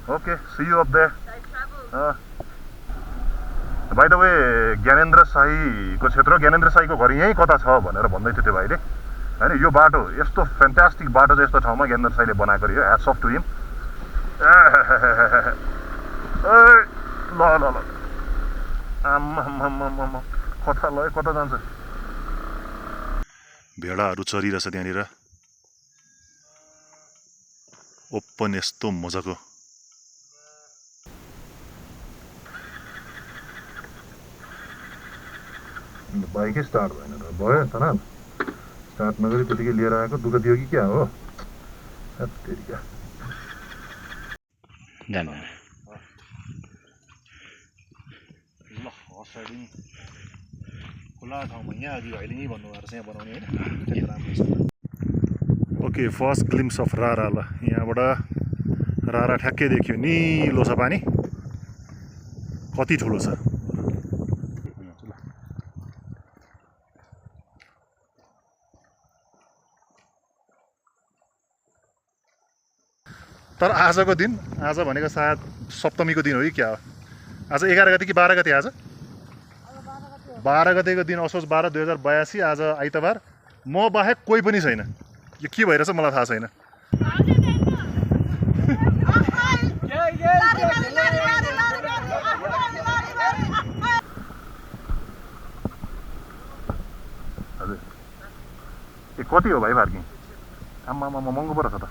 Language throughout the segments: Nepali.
Okay, see you up there. By the way Gyanendra साईको क्षेत्र ज्ञानेन्द्र साईको घर यहीँ कता छ भनेर भन्दै थियो त्यो भाइले हैन यो बाटो यस्तो फ्यान्टास्टिक बाटो चाहिँ यस्तो ठाउँमा ज्ञानेन्द्र साईले बनाएको रे ह्याट्स अफ टु हिम ल ल ल आम्मा कता ल कता जान्छ भेडाहरू चरिरहेछ त्यहाँनिर ओपन यस्तो मजाको बाइकै स्टार्ट भएन त भयो तनाल स्टार्ट नगरी त्यतिकै लिएर आएको दुःख दियो कि क्या हो तेरिका जानु ल हसाइडिङ खुला ठाउँमा यहाँ अघि भाइले यहीँ भन्नुभएको रहेछ यहाँ बनाउने होइन राम्रो छ ओके फर्स्ट ग्लिम्स अफ रारा ल यहाँबाट रारा ठ्याक्कै देख्यो निलो छ पानी कति ठुलो छ तर आजको दिन आज भनेको सायद सप्तमीको दिन हो कि क्या हो आज 11 गते कि 12 गते आज 12 गतेको दिन असोज 12 2082 आज आइतबार म बाहेक कोही पनि छैन यो के भइरहेछ मलाई थाहा छैन हजुर ए कति हो भाइ पार्किङ आम्मा महँगो पो रहेछ त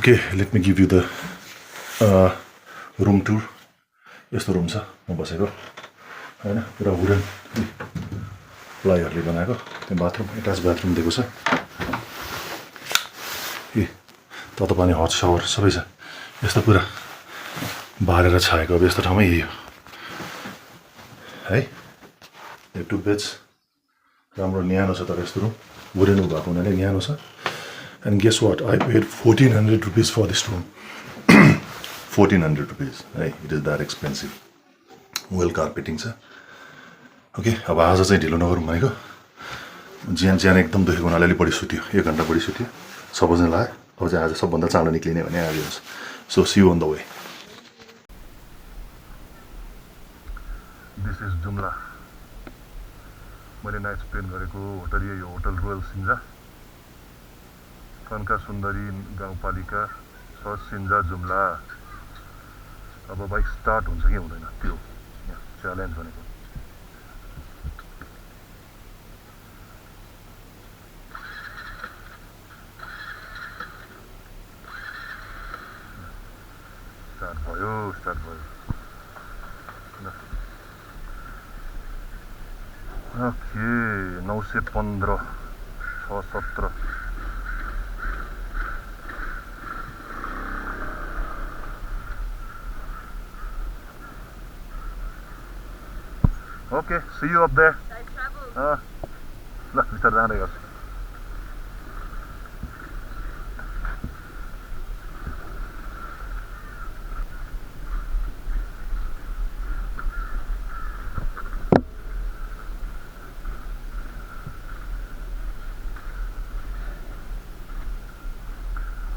Okay, let me give you the room tour. यस्तो रुम छ म बसेको हैन पुरा वुडन प्लाइहरुले बनाएको त्यो बाथरुम एटाच बाथरुम दिएको छ ए तत पनि हट शावर सबै छ यस्तो पुरा बारेर छाएको अब यस्तो ठाउँमै यही हो है यो टु बेड्स राम्रो न्यानो छ तर यस्तो रुम वुडन भएको हुनाले न्यानो छ and guess what I paid 1400 rupees for this room 1400 rupees hey it is that expensive well carpeting छ ओके अब आज चाहिँ ढिलो नगरौँ भनेको ज्यान ज्यान एकदम दुखेको हुनाले अलि बढी सुत्यो 1 घण्टा बढी सुत्यो सब बज्न लाग्यो अब चाहिँ आज सबभन्दा चाँडो निक्लिने भने आज हुन्छ so see you on the way this is Jumla मैले नाइट स्पेन्ड गरेको होटल यही हो होटल रोयल सिन्जा कनका सुन्दरी गाउँपालिका छ सिन्जा जुम्ला अब बाइक स्टार्ट हुन्छ कि हुँदैन त्यो यहाँ च्यालेन्ज भनेको स्टार्ट भयो okay 915 617 Okay, see you up there. Safe travels. ल बिस्तारै जाँदै गर्छु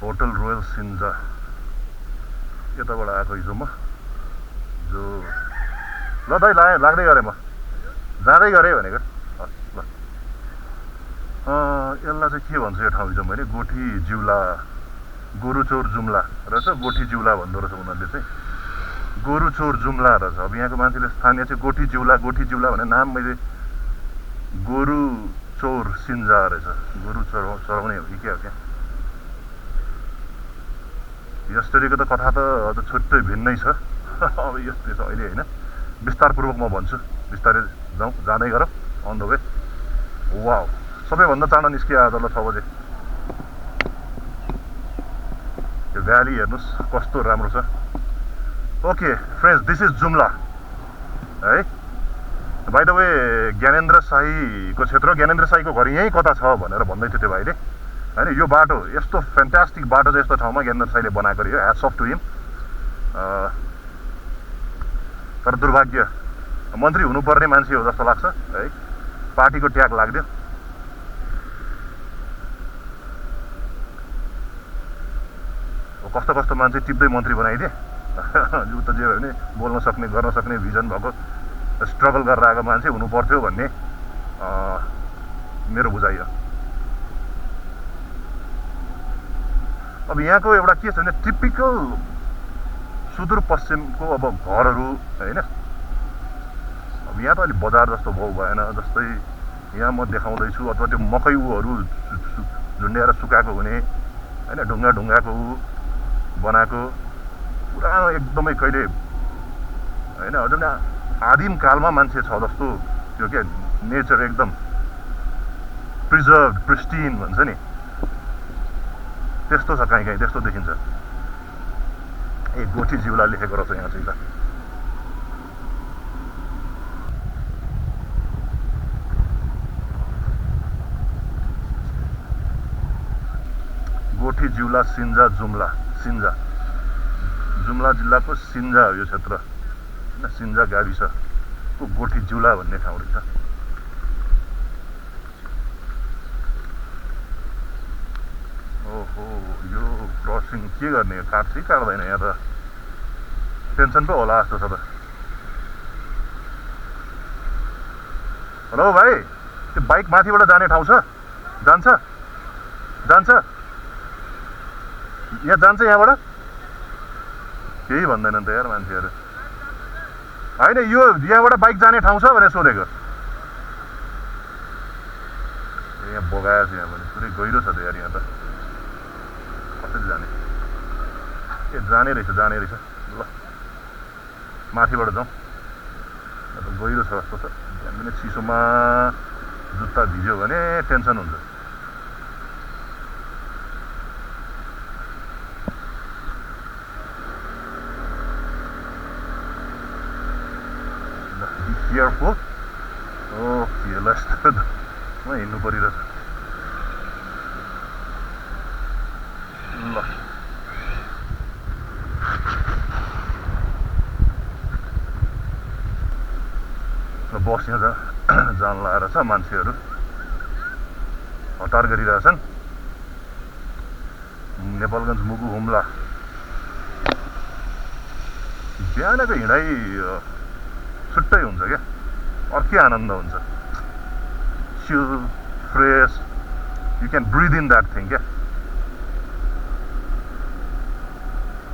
होटल रोयल सिन्जा यताबाट आएको हिजो म जो ल दाइ लाग्दै गरेँ म जाँदै गरेँ भनेको ल यसलाई चाहिँ के भन्छ यो ठाउँ हिजो मैले गोठी जिउला गोरुचोर जुम्ला रहेछ गोठी जिउला भन्दो रहेछ उनीहरूले चाहिँ गोरुचोर जुम्ला रहेछ अब यहाँको मान्छेले स्थानीय चाहिँ गोठी जिउला भने नाम मैले गोरु चौर सिन्जा रहेछ गुरु चढाउने हो कि के हो क्या यस्टरडेको त कथा त अझ छुट्टै भिन्नै छ अब यस्तै छ अहिले होइन विस्तारपूर्वक म भन्छु बिस्तारै जाउँ जाँदै गरौँ अन द वे वाउ सबैभन्दा चाँडो निस्कियो आज ल 6 बजे यो भ्याली हेर्नुहोस् कस्तो राम्रो छ okay friends this is Jumla है बाइ द वे ज्ञानेन्द्र शाहीको क्षेत्र ज्ञानेन्द्र शाहीको घर यहीँ कता छ भनेर भन्दै थियो त्यो भाइले होइन यो बाटो यस्तो फ्यान्टास्टिक बाटो चाहिँ यस्तो ठाउँमा ज्ञानेन्द्र शाहीले बनाएको रह्यो ह्याट्स अफ टु हिम तर दुर्भाग्य मन्त्री हुनुपर्ने मान्छे हो जस्तो लाग्छ है पार्टीको ट्याग लाग्यो कस्तो कस्तो मान्छे टिप्दै मन्त्री बनाइदिए उ त जे हो भने बोल्न सक्ने गर्न सक्ने भिजन भएको स्ट्रगल गरेर आएको मान्छे हुनु पर्थ्यो भन्ने मेरो बुझाइ हो अब यहाँको एउटा के छ भने टिपिकल सुदूरपश्चिमको अब घरहरू होइन अब यहाँ त अलि बजार जस्तो भाउ भएन जस्तै यहाँ म देखाउँदैछु अथवा त्यो मकैहरू झुन्ड्याएर सुकाएको हुने होइन ढुङ्गाको बनाएको पुरानो एकदमै कहिले होइन अझ आदिम कालमा मान्छे छ जस्तो त्यो के नेचर एकदम प्रिजर्भ प्रिस्टिन भन्छ नि त्यस्तो छ कहीँ त्यस्तो देखिन्छ ए गोठी जिउला लेखेको रहेछ यहाँ चाहिँ त गोठी जिउला सिन्जा जुम्ला जिल्लाको सिन्जा हो यो क्षेत्र होइन सिन्जा गाविसको गोठी जिउला भन्ने ठाउँ रहेछ ओहो यो क्रसिङ के गर्ने काट्छ कि काट्दैन यहाँ त टेन्सन पो होला जस्तो छ त हेलो भाइ त्यो बाइक माथिबाट जाने ठाउँ छ जान्छ यहाँ जान्छ यहाँबाट केही भन्दैनन् त यार मान्छेहरू होइन यो यहाँबाट बाइक जाने ठाउँ छ भनेर सोधेको यहाँ बगाएछ यहाँ भने पुरै गहिरो छ त यार यहाँ त कसरी जाने ए जाने रहेछ ल माथिबाट जाउँ गहिरो छ जस्तो छ त्यहाँ पनि चिसोमा जुत्ता भिज्यो भने टेन्सन हुन्छ केयरफुल ओके ल यस्तो म हिँड्नु परिरहेछ ल बस यहाँ जान लगाएर छ मान्छेहरू हतार गरिरहेछन् नेपालगञ्ज मुगु हुम्ला बिहानको हिँडाइ छुट्टै हुन्छ क्या अर्कै आनन्द हुन्छ chill fresh you can breathe in that thing क्या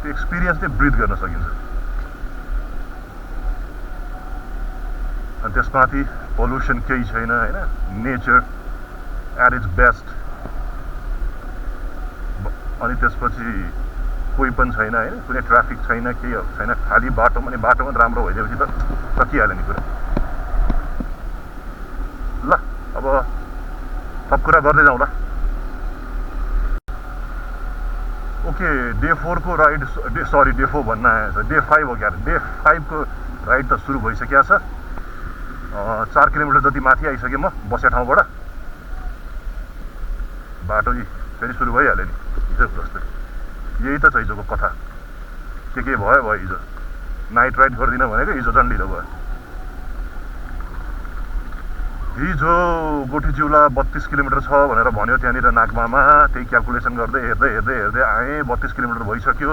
त्यो एक्सपिरियन्स चाहिँ ब्रिथ गर्न सकिन्छ अनि त्यसमाथि पल्युसन केही छैन होइन नेचर एट इट्स बेस्ट अनि त्यसपछि कोही पनि छैन होइन कुनै ट्राफिक छैन केही छैन खाली बाटो पनि राम्रो भइदिएपछि त सकिहाल्यो नि कुरा ल अब सब कुरा गर्दै जाउँ ल ओके डे 4 को राइड डे 4 भन्न आएछ डे 5 हो क्या डे 5 को राइड त सुरु भइसकेको छ 4 किलोमिटर जति माथि आइसकेँ म बसे ठाउँबाट बाटो फेरि सुरु भइहाल्यो नि हिजो जस्तै यही त छ हिजोको कथा के भयो हिजो नाइट राइड गर्दिनँ भनेको हिजो झन् ढिलो भयो हिजो गोठी जिउला 32 किलोमिटर छ भनेर भन्यो त्यहाँनिर नागमामा त्यही क्यालकुलेसन गर्दै हेर्दै आएँ 32 किलोमिटर भइसक्यो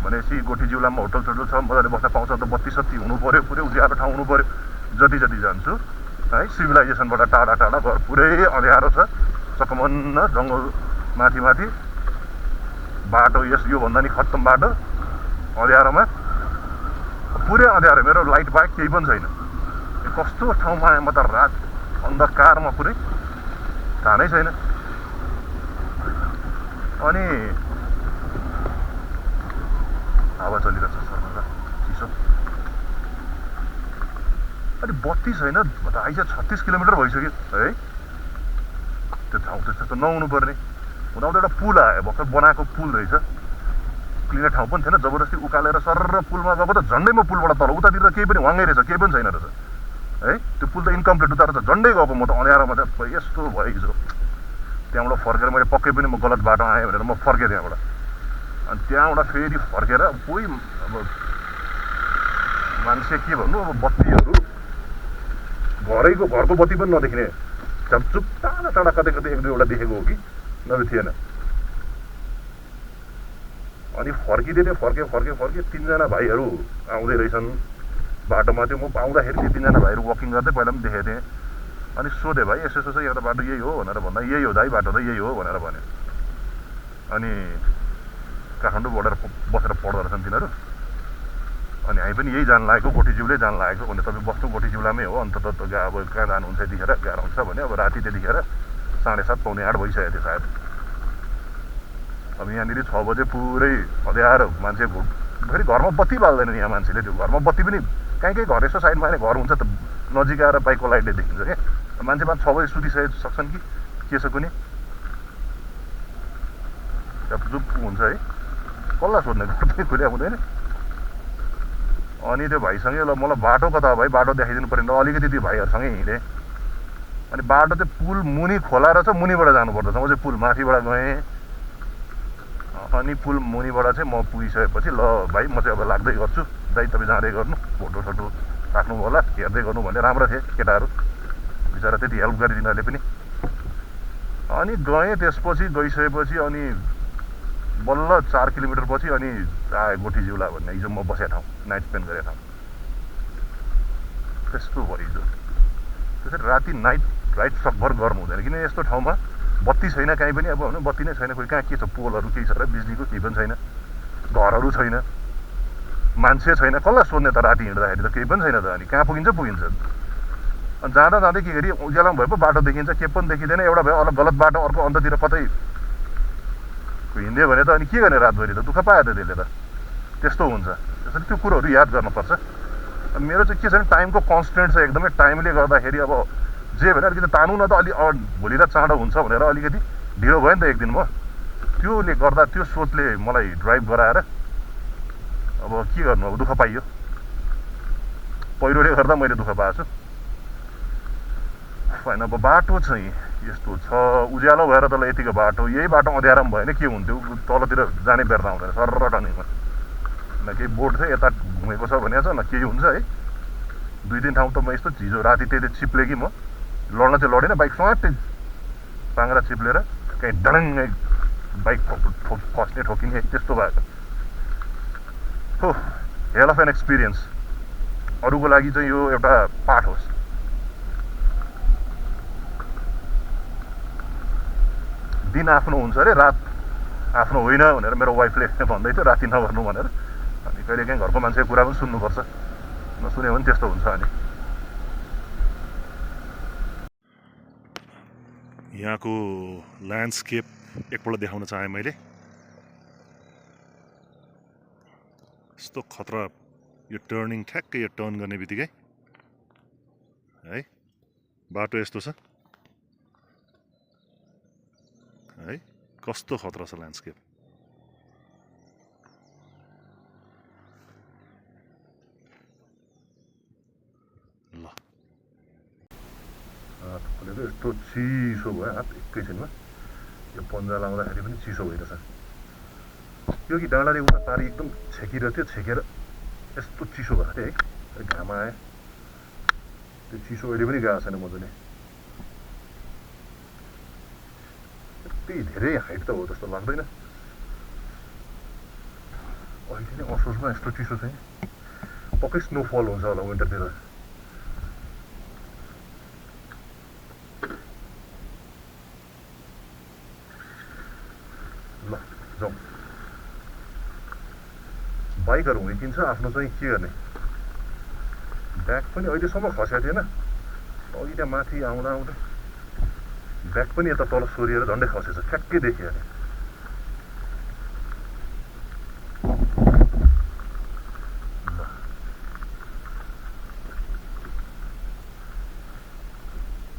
भनेपछि गोठी जिउलामा होटल सोटल छ मजाले बस्न पाउँछ त 32-30 हुनु पऱ्यो पुरै उज्यालो ठाउँ हुनु पऱ्यो जति जान्छु है सिभिलाइजेसनबाट टाढा घर पुरै अँध्यारो छ चकमन्न जङ्गल माथि बाटो योभन्दा नि खत्तम बाटो अँध्यारोमा पुरै अँध्यारो मेरो लाइट बाहेक केही पनि छैन कस्तो ठाउँमा आएँ म त रात अन्धकारमा पुरै थाहा नै छैन। अनि हावा चलिरहेछ सर्वदा चिसो। अनि बत्ती छैन आइज 36 किलोमिटर भइसक्यो है। त्यो ठाउँ त्यस्तो नहुनु पर्ने हुँदाहुँदै एउटा पुल आयो, भर्खर बनाएको पुल रहेछ। क्लियर ठाउँ पनि थिएन, जबरजस्ती उकालेर सरर पुलमा गएको त झन्डै म पुलबाट तल उतातिर केही पनि वाङ्गै रहेछ, केही पनि छैन रहेछ है। त्यो पुल त इन्कम्प्लिट उता रहेछ, झन्डै गएको म त अँध्यारोमा चाहिँ यस्तो भयो हिजो। त्यहाँबाट फर्केर मैले पक्कै पनि म गलत बाटो आएँ भनेर म फर्केँ त्यहाँबाट। अनि त्यहाँबाट फेरि फर्केर कोही अब मान्छे के भन्नु, अब बत्तीहरू घरको बत्ती पनि नदेखिने, झपझुप टाढा टाढा कतै कतै एक दुईवटा देखेको हो कि नभए थिएन। अनि फर्के 3जना भाइहरू आउँदै रहेछन् बाटोमा। त्यो म आउँदाखेरि त्यो 3जना भाइहरू वकिङ गर्दै पहिला पनि देखेको थिएँ। अनि सोधेँ, भाइ यसो यसो यहाँ त बाटो यही हो भनेर भन्दा, यही हो दाइ बाटो त यही हो भनेर भन्यो। अनि काठमाडौँ बोर्डर बसेर पढ्दो रहेछन् तिनीहरू। अनि हामी पनि यही जान लागेको, गोठीजिउले जान लागेको भने तपाईँ बस्नु गोठीजिउलामै हो, अन्त अब कहाँ जानुहुन्छ यतिखेर गाह्रो हुन्छ भने। अब राति त्यतिखेर 7:30 पौने 8 भइसकेको थियो सायद। अब यहाँनिर 6 बजे पुरै अँध्यारो, मान्छे फेरि घरमा बत्ती बाल्दैन यहाँ मान्छेले। त्यो घरमा बत्ती पनि कहीँ घर यसो साइडमा आएर घर हुन्छ त नजिक आएर बाइकको लाइटले देखिन्छ क्या। मान्छे 6 बजे सुतिसक्छन् कि के छ कुनै झुप हुन्छ है। कसलाई सोध्ने गर्दै खुल्या हुँदैन। अनि त्यो भाइसँगै ल मलाई बाटो कता हो भाइ, बाटो देखाइदिनु पऱ्यो। अलिकति त्यो भाइहरूसँगै हिँडेँ। अनि बाटो चाहिँ पुल मुनि खोला रहेछ, मुनिबाट जानुपर्दछ। म चाहिँ पुल माथिबाट गएँ। अनि पुल मुनिबाट चाहिँ म पुगिसकेपछि ल भाइ म चाहिँ अब लाग्दै गर्छु, दाइ तपाईँ जाँदै गर्नु, फोटोसोटो राख्नु होला, हेर्दै गर्नु भने। राम्रो थिए केटाहरू बिचरा, त्यति हेल्प गरे तिनीहरूले पनि। अनि गएँ, त्यसपछि गइसकेपछि अनि बल्ल 4 किलोमिटर पछि अनि आयो गोठीजिउला भन्ने, हिजो म बसेको ठाउँ, नाइट स्पेन्ड गरेको ठाउँ। त्यस्तो भयो हिजो। त्यसरी राति नाइट राइड सकभर गर्नु हुँदैन, किन यस्तो ठाउँमा बत्ती छैन कहीँ पनि। अब भनौँ बत्ती नै छैन, कोही कहाँ के छ, पोलहरू केही छ र बिजुलीको केही पनि छैन, घरहरू छैन, मान्छे छैन। कसलाई सोध्ने त राति हिँड्दाखेरि त केही पनि छैन त। अनि कहाँ पुगिन्छ। अनि जाँदा जाँदै के गरी उज्यालो भयो पो बाटो देखिन्छ, के पनि देखिँदैन। एउटा भयो अलग गलत बाटो, अर्को अन्ततिर कतै हिँड्यो भने त अनि के गर्ने, रातभरि त दुःख पायो त त्यसले त। त्यस्तो हुन्छ। त्यसरी त्यो कुरोहरू याद गर्नुपर्छ। मेरो चाहिँ के छ भने टाइमको कन्सटेन्ट छ एकदमै। टाइमले गर्दाखेरि अब जे भने अलिकति तानु न त, अलि भोलि रात चाँडो हुन्छ भनेर अलिकति ढिलो भयो नि त एक दिन म। त्योले गर्दा त्यो सोचले मलाई ड्राइभ गराएर अब के गर्नु, अब दुःख पाइयो। पहिरोले गर्दा मैले दुःख पाएको छु। होइन अब बाटो चाहिँ यस्तो छ, उज्यालो भएर तल यतिको बाटो, यही बाटो अँध्यारोमा भयो भने के हुन्थ्यो, तलतिर जाने बेर्ना हुँदैन सरर टर्निङमा। न केही बोर्ड थियो यता घुमेको छ भनेको छ, न केही हुन्छ है। 2-3 ठाउँ त म यस्तो हिजो राति त्यही चिप्लेँ कि म लड्न चाहिँ लडेन, बाइक स्वाटै पाङ्रा चिप्लेर कहीँ डडङ्गै बाइक खस्ने ठोकिने त्यस्तो भएको हो। Hell of an experience. अरूको लागि चाहिँ यो एउटा पाठ होस्। दिन आफ्नो हुन्छ अरे, रात आफ्नो होइन भनेर मेरो वाइफले भन्दै थियो, राति नगर्नु भनेर। अनि कहिलेकाहीँ घरको मान्छेको कुरा पनि सुन्नुपर्छ, नसुन्यो भने त्यस्तो हुन्छ। अनि यहाँको ल्यान्डस्केप एकपल्ट देखाउन चाहेँ मैले। यस्तो खतरा यो टर्निङ, ठ्याक्कै यो टर्न गर्ने बित्तिकै है बाटो यस्तो छ है, कस्तो खतरा छ ल्यान्डस्केप। ल हात खोलेर यस्तो चिसो भयो हात एकैछिनमा। यो पन्जा लाउँदाखेरि पनि चिसो भइरहेछ। यो कि डाँडाले उता तारी एकदम छेकिरहेको थियो, छेकेर यस्तो चिसो भएको थियो है। घाम आयो, त्यो चिसो अहिले पनि गएको छैन मजाले। यति धेरै हाइट त हो जस्तो लाग्दैन। अहिले नै असोजमा यस्तो चिसो चाहिँ पक्कै स्नोफल हुन्छ होला विन्टरतिर। ल जाउँ। बाइकहरू हुँकिन्छ, आफ्नो चाहिँ के गर्ने। ब्याग पनि अहिलेसम्म खसेको थिएन, अघि त्यहाँ माथि आउँदा ब्याग पनि यता तल सोरिएर झन्डै खसेछ ठ्याक्कै देखियो नि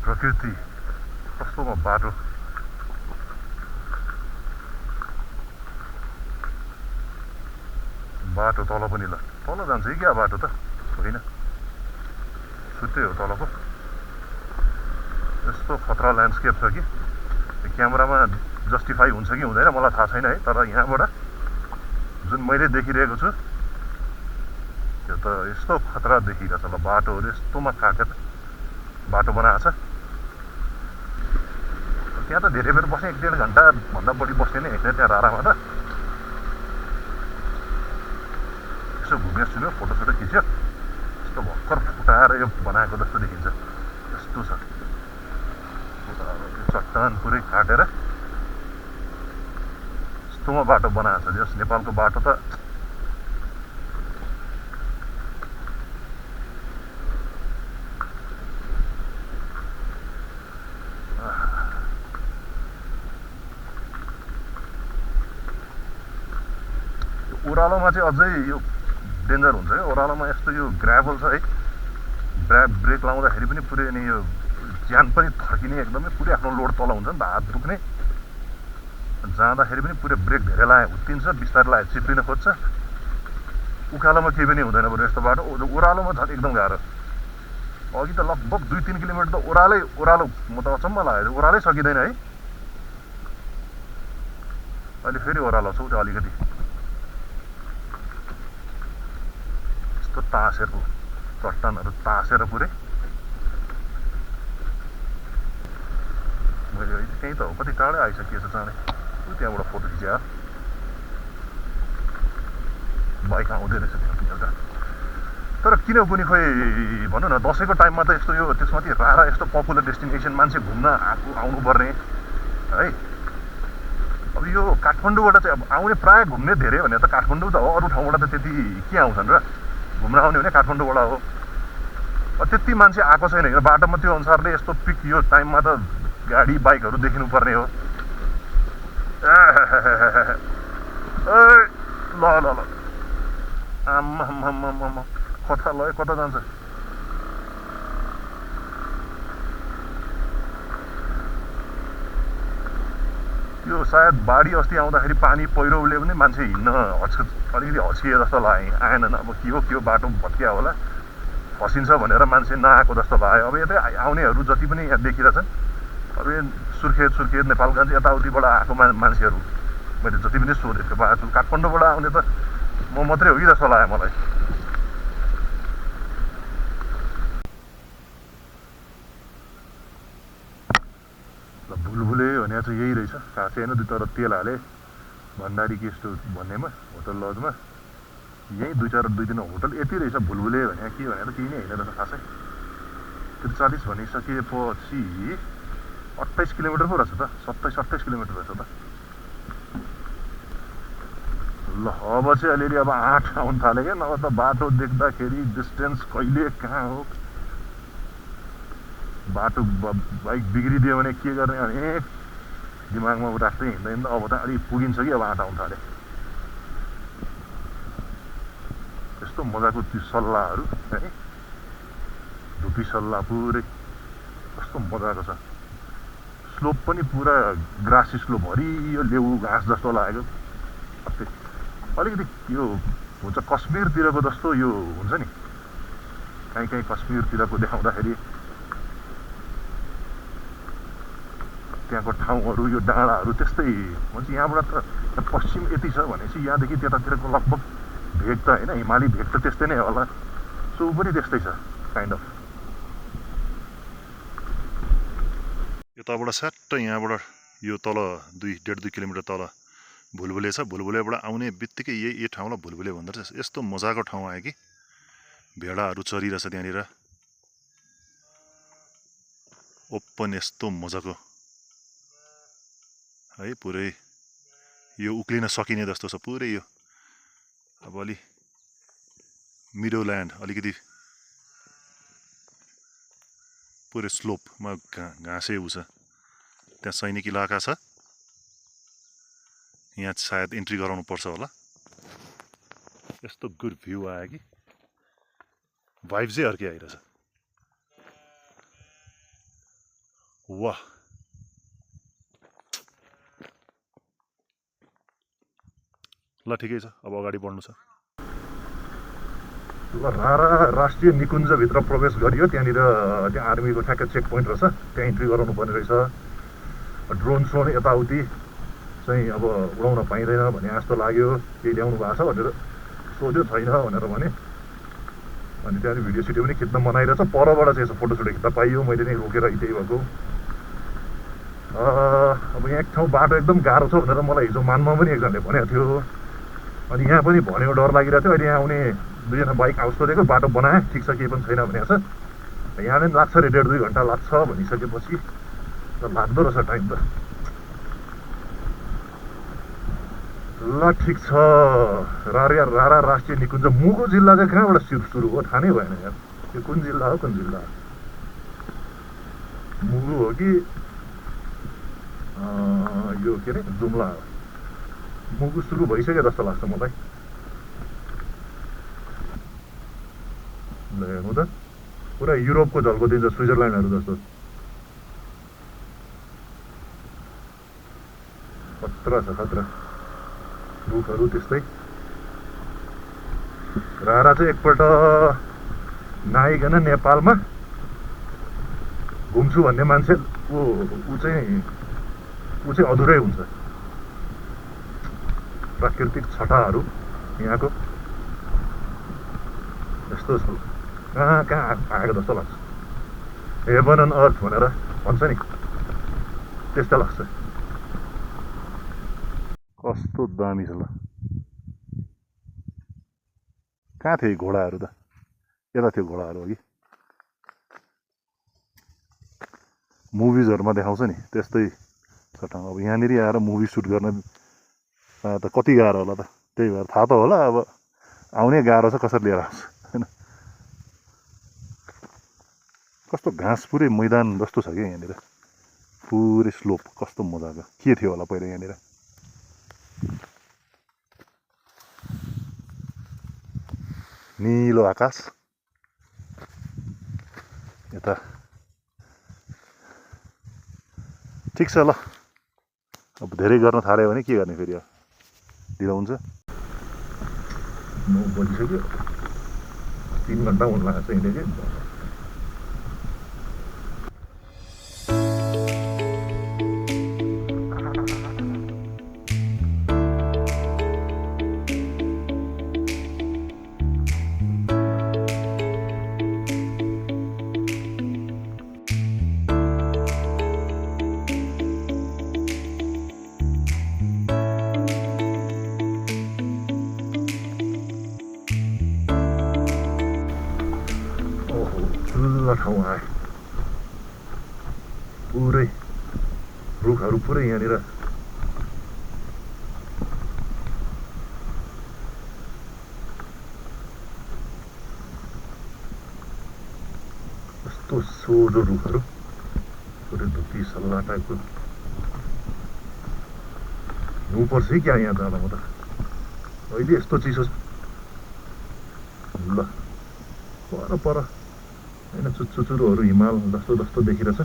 प्रकृति कस्तोमा बाटो तल पनि ल तल जान्छ कि क्या बाटो त होइन छुट्टै हो तलको यस्तो खतरा ल्यान्डस्केप छ कि क्यामेरामा जस्टिफाई हुन्छ कि हुँदैन मलाई थाहा छैन है तर यहाँबाट जुन मैले देखिरहेको छु त्यो त यस्तो खतरा देखिरहेछ ल बाटोहरू यस्तोमा काटेर बाटो बनाएको छ त्यहाँ त धेरै बेर बस्ने 1-1.5 घन्टा भन्दा बढी बस्ने नै होइन त्यहाँ रारामा त यसो घुम्यो सुन्यो फोटोसोटो खिच्यो यस्तो भर्खर फुटाएर यो बनाएको जस्तो देखिन्छ यस्तो छ चट्टान पुरै काटेर यस्तोमा बाटो बनाएको छ जस नेपालको बाटो त ओह्रालोमा चाहिँ अझै यो डेन्जर हुन्छ है ओह्रालोमा यस्तो यो ग्राभल छ है ब्रेक लाउँदाखेरि पनि पुरै नि यो ज्यान पनि थर्किने एकदमै पुरै आफ्नो लोड तल हुन्छ नि त हात दुख्ने जाँदाखेरि पनि पुरै ब्रेक धेरै लाए हुत्तिन्छ बिस्तारै लाए चिप्लिन खोज्छ उकालोमा केही पनि हुँदैन बरु यस्तो बाटो ओह्रालोमा झन् एकदम गाह्रो अघि त लगभग 2-3 किलोमिटर त ओह्रालो म त अचम्म लाग्यो ओह्रालै सकिँदैन है अहिले फेरि ओह्रालो छ उता अलिकति यस्तो तासेको चट्टानहरू तासेर पुरै मैले त्यहीँ त हो कति टाढै आइसकिएछ चाँडै त्यहाँबाट फोटो खिच्या बाइक आउँदै रहेछ त्यहाँ एउटा तर किन कुनै खोइ भनौँ न दसैँको टाइममा त यस्तो यो त्यसमाथि रारा यस्तो पपुलर डेस्टिनेसन मान्छे घुम्न आउनुपर्ने है अब यो काठमाडौँबाट चाहिँ अब आउने प्रायः घुम्ने धेरै भने त काठमाडौँ त हो अरू ठाउँबाट त त्यति के आउँछन् र घुम्न आउने भने काठमाडौँबाट हो त्यति मान्छे आएको छैन होइन बाटोमा त्यो अनुसारले यस्तो पिक यो टाइममा त गाडी बाइकहरू देखिनु पर्ने हो ल ल ल आम्मा कता ल कता जान्छ यो सायद बाढी अस्ति आउँदाखेरि पानी पहिरोले पनि मान्छे हिँड्न अलिकति हच्किए जस्तो लाग्यो आएनन् अब के हो बाटो भत्किया होला फसिन्छ भनेर मान्छे नआएको जस्तो लाग्यो अब यतै आउनेहरू जति पनि यहाँ देखिरहेछन् अब सुर्खेत नेपालगञ्ज यताउतिबाट आएको मान्छेहरू मैले जति पनि सोधेको पाएको छु काठमाडौँबाट आउने त म मात्रै हो कि जस्तो लाग्यो मलाई भुलभुले भने चाहिँ यही रहेछ थाहा छैन तर तेल हाले भण्डारी गेस्ट भन्नेमा होटल लजमा यहीँ 2 दिन होटल यति रहेछ भुलभुले भने के भनेर केही नै होइन रहेछ खासै 43 भनिसकेपछि 28 किलोमिटर पो रहेछ त 27-28 किलोमिटर रहेछ त ल अब चाहिँ अलिअलि अब 8 आउनु थाल्यो क्या नभए त बाटो देख्दाखेरि डिस्टेन्स कहिले कहाँ हो बाटो बाइक बिग्रिदियो भने के गर्ने भने दिमागमा राख्दै हिँड्दैन अब त अलिक पुगिन्छ कि अब 8 आउनु थाल्यो यस्तो मजाको ती सल्लाहहरू है धुपी सल्लाह पुरै कस्तो मजाको छ स्लोप पनि पुरा ग्रासी स्लोप हरियो लेउ घाँस जस्तो लागेको अलिकति यो हुन्छ कश्मीरतिरको जस्तो यो हुन्छ नि कहीँ कश्मीरतिरको देखाउँदाखेरि त्यहाँको ठाउँहरू यो डाँडाहरू त्यस्तै भन्छ यहाँबाट त पश्चिम यति छ भनेपछि यहाँदेखि त्यतातिरको लगभग भेग त होइन हिमाली भेग त त्यस्तै नै होला सो पनि त्यस्तै छ काइन्ड अफ यताबाट स्याट्ट यहाँबाट यो तल 1.5-2 किलोमिटर तल भुलभुले छ भुलभुलेबाट आउने बित्तिकै यही ठाउँलाई भुलभुले भन्दो रहेछ यस्तो मजाको ठाउँ आयो कि भेडाहरू चरिरहेछ त्यहाँनिर ओपन यस्तो मजाको है पुरै यो उक्लिन सकिने जस्तो छ पुरै यो अब अलि मिडो ल्यान्ड अलिकति पुरै स्लोपमा घाँसे उ छ त्यहाँ सैनिक इलाका छ यहाँ सायद इन्ट्री गराउनु पर्छ होला यस्तो गुड भ्यू आयो कि भाइब चाहिँ अर्कै आइरहेछ वाह ल ठिकै छ अब अगाडि बढ्नु छ ल रारा राष्ट्रिय निकुञ्जभित्र प्रवेश गरियो त्यहाँनिर त्यहाँ आर्मीको ठ्याक्कै चेक पोइन्ट रहेछ त्यहाँ इन्ट्री गराउनु पर्ने रहेछ ड्रोन सोन यताउति चाहिँ अब उडाउन पाइँदैन भने जस्तो लाग्यो केही ल्याउनु भएको छ भनेर सोध्यो छैन भनेर भने अनि त्यहाँनिर भिडियो सिडियो पनि खिच्न मनाइरहेछ परबाट चाहिँ यसो फोटोसोटो खिच्न पाइयो मैले नै रोकेर त्यही भएको अब यहाँ एक ठाउँ बाटो एकदम गाह्रो छ भनेर मलाई हिजो मानमा पनि एकजनाले भनेको थियो अनि यहाँ पनि भनेको डर लागिरहेको थियो अहिले यहाँ आउने दुईजना बाइक आउट सोधेको बाटो बनाए ठिक छ केही पनि छैन भनेको छ यहाँ पनि लाग्छ अरे 1.5-2 घन्टा लाग्छ भनिसकेपछि लाग्दो रहेछ टाइम त ल ठिक छ रारा राष्ट्रिय निकुञ्ज मुगु जिल्ला चाहिँ कहाँबाट सुरु हो थाहा नै भएन यार यो कुन जिल्ला हो मुगु हो कि यो के अरे जुम्ला हो मुगु सुरु भइसक्यो जस्तो लाग्छ मलाई ल हेर्नु त पुरा युरोपको झल्को दिन्छ स्विजरल्यान्डहरू जस्तो खतरा छ खतरा रुखहरू त्यस्तै रारा चाहिँ एकपल्ट नआइकन नेपालमा घुम्छु भन्ने मान्छे ऊ चाहिँ अधुरै हुन्छ प्राकृतिक छटाहरू यहाँको यस्तो छ कहाँ आएको जस्तो लाग्छ हेभन अन अर्थ भनेर भन्छ नि त्यस्तो लाग्छ कस्तो दामी छ ल कहाँ थियो घोडाहरू त यता थियो घोडाहरू अघि मुभिजहरूमा देखाउँछ नि त्यस्तै छ ठाउँ अब यहाँनिर आएर मुभी सुट गर्न त कति गाह्रो होला त त्यही भएर थाहा त होला अब आउनै गाह्रो छ कसरी लिएर आउँछ होइन कस्तो घाँस पुरै मैदान जस्तो छ क्या यहाँनिर पुरै स्लोप कस्तो मजाको के थियो होला पहिला यहाँनिर नीलो आकाश यता ठिक छ ल अब धेरै गर्न थाल्यो भने के गर्ने फेरि ढिलो हुन्छ 9 बजिसक्यो 3 घन्टा हुन लाग्छ हिँडेको ठाउँ आए पुरै रुखहरू पुरै यहाँनिर यस्तो सोझो रुखहरू पुरै धुप्पी सल्लाह टाइपको हिउँ पर्छ है क्या यहाँ जाँदा म त अहिले यस्तो चिसो ल पर होइन चुचुरोहरू हिमाल जस्तो जस्तो देखिरहेछ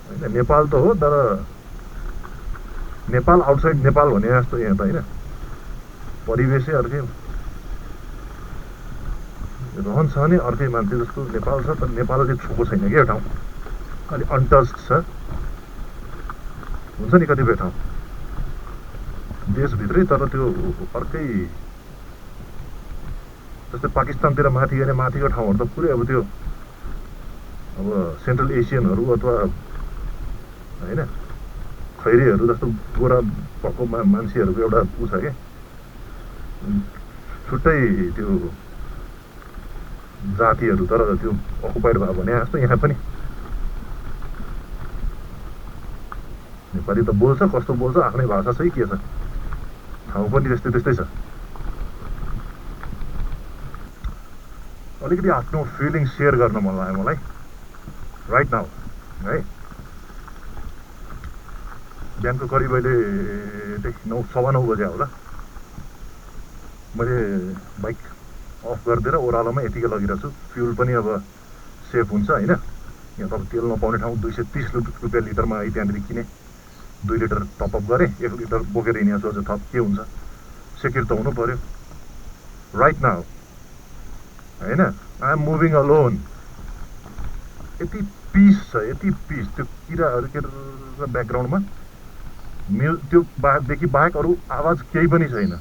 होइन नेपाल त हो तर नेपाल आउटसाइड नेपाल भने जस्तो यहाँ त होइन परिवेशै अर्कै रहन सहनै अर्कै मान्छे जस्तो नेपाल छ तर नेपाल चाहिँ छोएको छैन क्या ठाउँ अलि अनटच्ड छ हुन्छ नि कतिपय ठाउँ देशभित्रै तर त्यो अर्कै जस्तै पाकिस्तानतिर माथि गए माथिको ठाउँहरू त पुरै अब त्यो अब सेन्ट्रल एसियनहरू अथवा होइन खैरीहरू जस्तो गोरा भएको मान्छेहरूको एउटा उ छ क्या छुट्टै त्यो जातिहरू तर त्यो अकुपाइड भयो भने जस्तो यहाँ पनि नेपाली त बोल्छ कस्तो बोल्छ आफ्नै भाषा चाहिँ के छ ठाउँ पनि त्यस्तै त्यस्तै छ अलिकति आफ्नो फिलिङ सेयर गर्न मन लाग्यो मलाई राइट नाउ है बिहानको करिब अहिले 9:15 बजे होला मैले बाइक अफ गरिदिएर ओह्रालोमा यतिकै लगिरहेको छु फ्युल पनि अब सेफ हुन्छ हैन यहाँ तपाईँ तेल नपाउने ठाउँ 230 रुपियाँ लिटरमा है त्यहाँनिर किने 2 लिटर टपअप गरेँ 1 लिटर बोकेर हिँडेको छु अझ थप के हुन्छ सेक्युर त हुनु पर्यो राइट नाउ हैन आई एम मुभिङ अलोन यति पिस छ यति पिस त्यो किराहरू के ब्याकग्राउन्डमा त्यो देखि बाहेक अरू आवाज केही पनि छैन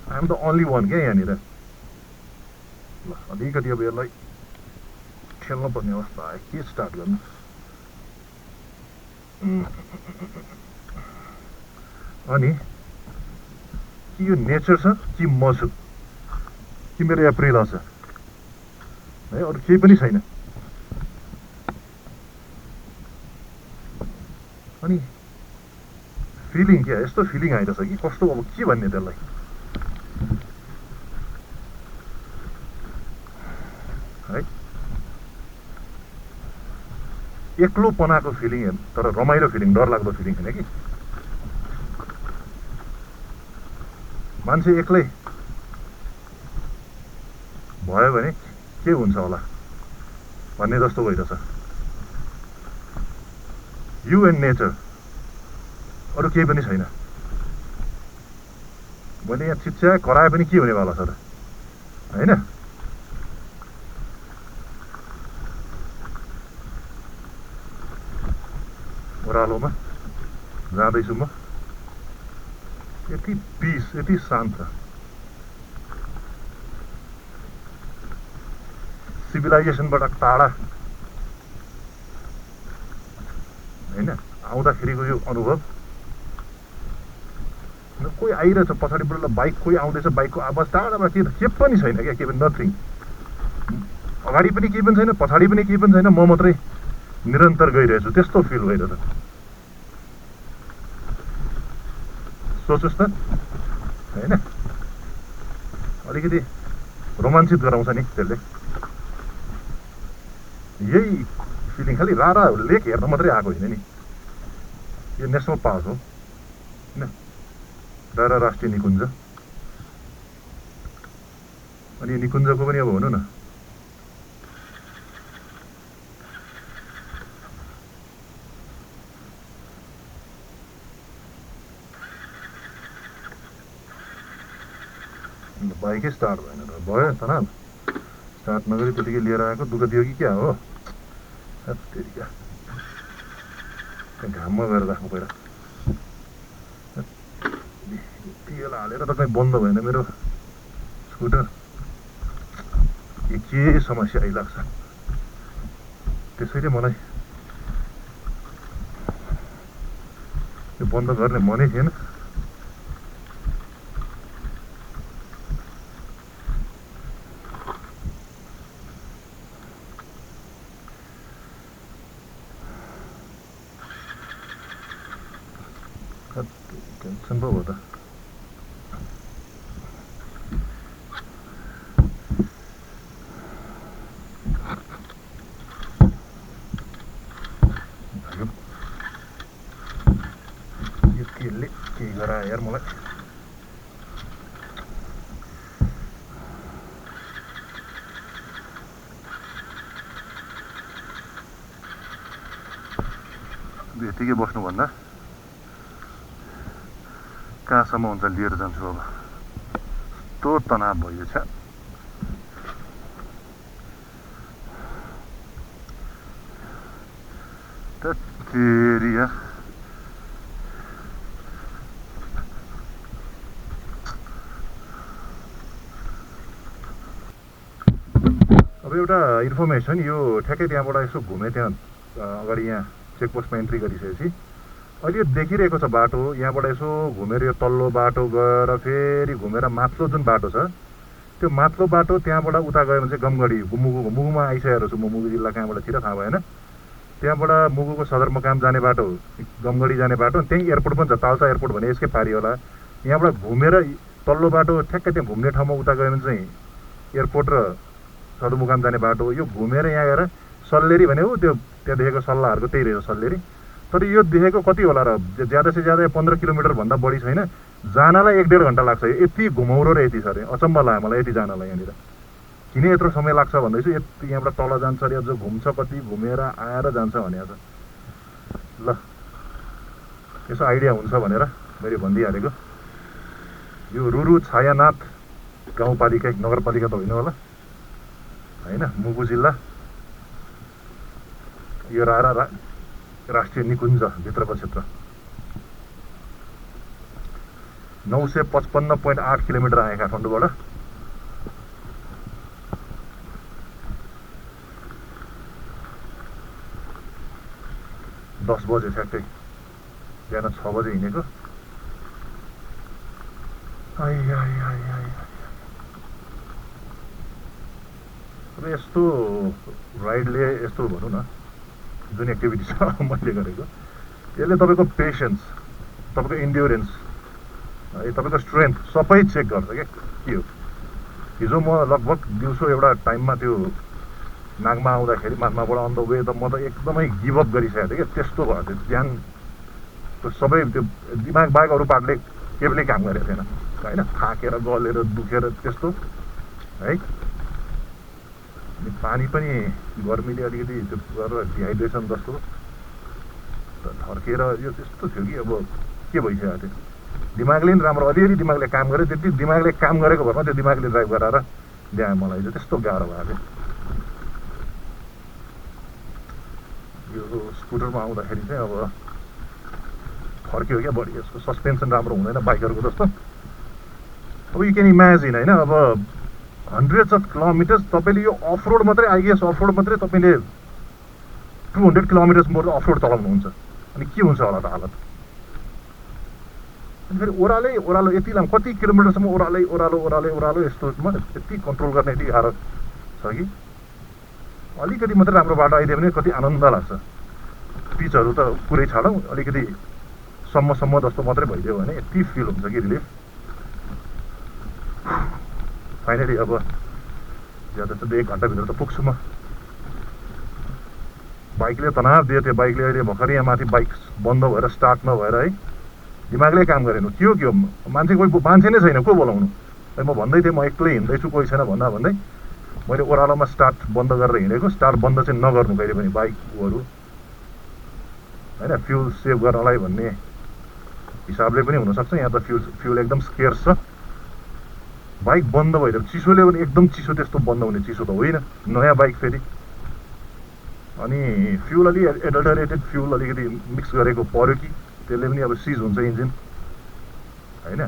I am the only one क्या यहाँनिर ल अलिकति अब यसलाई खेल्नु पर्ने अवस्था आयो के स्टार्ट गर्नु अनि कि यो नेचर छ कि म छु कि मेरो एप्रिल छ है अरू केही पनि छैन अनि फिलिङ क्या यस्तो फिलिङ आइरहेछ कि कस्तो अब के भन्ने त्यसलाई है एक्लोपनाको फिलिङ तर रमाइलो फिलिङ डरलाग्दो फिलिङ होइन कि मान्छे एक्लै भयो भने के हुन्छ होला भन्ने जस्तो भइरहेछ यु एन्ड नेचर अरू केही पनि छैन मैले यहाँ चिच्चा कराए पनि के हुनेवाला छ र होइन ओह्रालोमा जाँदैछु म यति पिस यति शान्त सिभिलाइजेसनबाट टाढा होइन आउँदाखेरिको यो अनुभव कोही आइरहेछ पछाडिबाट बाइक कोही आउँदैछ बाइकको आवाज टाढाबाट के पनि छैन क्या के पनि नथिङ अगाडि पनि केही पनि छैन पछाडि पनि केही पनि छैन म मात्रै निरन्तर गइरहेछु त्यस्तो फिल भइरहेछ सोचोस् त होइन अलिकति रोमाञ्चित गराउँछ नि त्यसले यही फिलिङ खालि रारा लेक हेर्न मात्रै आएको होइन नि यो नेसनल पार्क हो होइन रारा राष्ट्रिय निकुञ्ज अनि यो निकुञ्जको पनि अब भनौँ न बाइकै स्टार्ट भएन त भयो तनाव स्टार्ट नगरी त्यतिकै लिएर आएको दुःख दियो कि क्या हो त्यतिका घाममा गएर राख्नु पहिला तेल हालेर त कहीँ बन्द भएन मेरो स्कुटर के समस्या आइलाग्छ त्यसैले मलाई यो बन्द गर्ने मनै थिएन टेन्सन पो भयो त यो तेलले के गरायो यार मलाई यतिकै बस्नुभन्दा कहाँसम्म हुन्छ लिएर जान्छु अब यस्तो तनाव भयो छ तेरिया अब एउटा इन्फर्मेसन यो ठ्याक्कै त्यहाँबाट यसो घुमेँ त्यहाँ अगाडि यहाँ चेकपोस्टमा एन्ट्री गरिसकेपछि अहिले यो देखिरहेको छ बाटो यहाँबाट यसो घुमेर यो तल्लो बाटो गएर फेरि घुमेर माथिल्लो जुन बाटो छ त्यो माथिल्लो बाटो त्यहाँबाट उता गयो भने चाहिँ गमगढी मुगुमा आइसकेको छु म मुगु जिल्ला कहाँबाट छिटो थाहा भएन त्यहाँबाट मुगुको सदरमुकाम जाने बाटो गमगढी जाने बाटो त्यहीँ एयरपोर्ट पनि छ तालसा एयरपोर्ट भने यसकै पारि होला यहाँबाट घुमेर तल्लो बाटो ठ्याक्कै त्यहाँ घुम्ने ठाउँमा उता गयो भने चाहिँ एयरपोर्ट र सदरमुकाम जाने बाटो यो घुमेर यहाँ गएर सल्लेरी भनेको त्यो त्यहाँ देखेको सल्लाहहरूको त्यही रहेछ सल्लेरी। तर यो देखेको कति होला र, ज्यादा से ज्यादा 15 किलोमिटरभन्दा बढी छैन। जानलाई 1-1.5 घन्टा लाग्छ। यति घुमाउरो र यति छ अरे, अचम्म लाग्यो मलाई यति जानलाई यहाँनिर। किन यत्रो समय लाग्छ भन्दैछु, यति यहाँबाट तल जान्छ अरे, अझ घुम्छ, कति घुमेर आएर जान्छ भनेको छ। ल यसो आइडिया हुन्छ भनेर मैले भनिदिइहालेको। यो रुरु छायानाथ गाउँपालिका नगरपालिका त होइन होला होइन, मुगु जिल्ला। यो राष्ट्रिय निकुञ्ज भित्रको क्षेत्र। 955.8 किलोमिटर आए काठमाडौँबाट। दस बजे ठ्याक्कै, बिहान 6 बजे हिँडेको। अब यस्तो राइडले, यस्तो भनौँ न, जुन एक्टिभिटी छ मैले गरेको, यसले तपाईँको पेसेन्स, तपाईँको इन्ड्योरेन्स, तपाईँको स्ट्रेन्थ सबै चेक गर्छ क्या के हो। हिजो म लगभग दिउँसो एउटा टाइममा त्यो नागमा आउँदाखेरि माथमाबाट अन द वे त म त एकदमै गिभअप गरिसकेको थिएँ क्या। त्यस्तो भयो त्यो ज्यान, त्यो सबै त्यो दिमाग बाहेक अरू पार्टले केही पनि काम गरेको थिएन होइन, थाकेर गलेर दुखेर त्यस्तो है। अनि पानी पनि गर्मीले अलिकति त्यो गरेर डिहाइड्रेसन जस्तो थर्केर यो त्यस्तो थियो कि अब के भइसकेको थियो। दिमागले पनि राम्रो, अलिअलि दिमागले काम गर्यो, त्यति दिमागले काम गरेको भरमा त्यो दिमागले ड्राइभ गराएर ल्यायो मलाई चाहिँ। त्यस्तो गाह्रो भएको थियो। यो स्कुटरमा आउँदाखेरि चाहिँ अब फर्क्यो क्या बढी, यसको सस्पेन्सन राम्रो हुँदैन बाइकहरूको जस्तो। अब यु क्यान इमेजिन होइन, अब hundreds of kilometers तपाईँले यो अफ रोड मात्रै, आइगेस अफ रोड मात्रै तपाईँले 200 किलोमिटर्स मोर अफ रोड चलाउनुहुन्छ। अनि के हुन्छ होला त हालत। अनि फेरि ओह्रालो यति लामो, कति किलोमिटरसम्म ओह्रालो यस्तोमा यति कन्ट्रोल गर्ने यति गाह्रो छ कि अलिकति मात्रै राम्रो बाटो आइदियो भने कति आनन्द लाग्छ। पिचहरू त पुरै छाडौँ, अलिकति सम्म जस्तो मात्रै भइदियो भने यति फिल हुन्छ कि रिलिफ। फाइनली अब ज्यादा चाहिँ 1 घन्टाभित्र त पुग्छु म। बाइकले तनाव दियो, त्यो बाइकले अहिले भर्खरै यहाँ माथि बाइक बन्द भएर स्टार्ट नभएर है, दिमागले काम गरेन। के हो मान्छे नै छैन, को बोलाउनु। म भन्दै थिएँ म एक्लै हिँड्दैछु, कोही छैन भन्दै मैले ओह्रालोमा स्टार्ट बन्द गरेर हिँडेको। स्टार्ट बन्द चाहिँ नगर्नु कहिले पनि बाइकहरू होइन, फ्युल सेभ गर्नलाई भन्ने हिसाबले पनि हुनसक्छ। यहाँ त फ्युल एकदम स्केर्स छ। बाइक बन्द भइदियो, चिसोले पनि एकदम चिसो, त्यस्तो बन्द हुने चिसो त होइन, नयाँ बाइक फेरि। अनि फ्युल अलि एडल्टरेटेड फ्युल अलिकति मिक्स गरेको पऱ्यो कि त्यसले पनि अब सिज हुन्छ इन्जिन होइन।